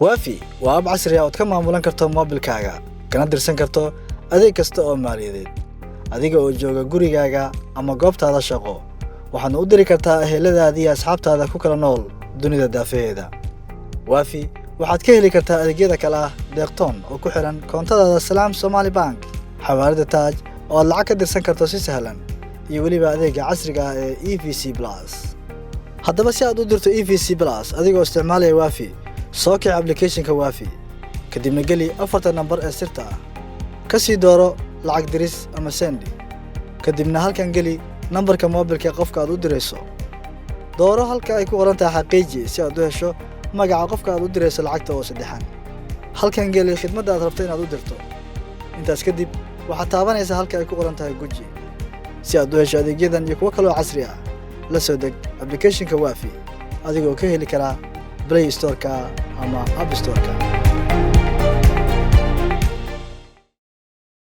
Waafi waa app casri ah ood ka maamulan karto moobilkaaga, kana dirsan karto adeeg kasta oo maaliyadeed, adiga oo jooga gurigaaga ama goobtaada shaqo. Waxaadna u diri kartaa eheladaada iyo asxaabtaada ku kala nool dunida daafaheeda. Waafi waxaad ka heli kartaa adeegyada kale ah Deeqtoon oo ku xidhan koontadaada Salaam Somali Bank, xawaalada Taaj oo aad lacag ka dirsan karto si sahlan, iyo weliba adeega casriga ah ee EVC Plus. Haddaba, si aad u dirto EVC Plus adigoo isticmaalaya Waafi, soo kici applicationka Waafi, kadibna geli afarta nambar ee sirta ah, ka sii dooro lacag diris ama send, kadibna halkan geli nambarka moobilka qofka aad u dirayso. Dooro halka ay ku qoran tahay xaqiiji si aad u hesho magaca qofka aad u dirayso lacagta oo saddexan. Halkan geli khidmadda aad rabto inaad u dirto. Intaas kadib waxaad taabanaysaa halka ay ku qoran tahay guji. Si aad u hesho adeegyadan iyo kuwo kaloo casri ah, la soo deg applicationka Waafi adigoo ka heli karaa Play Storeka ama App Storeka.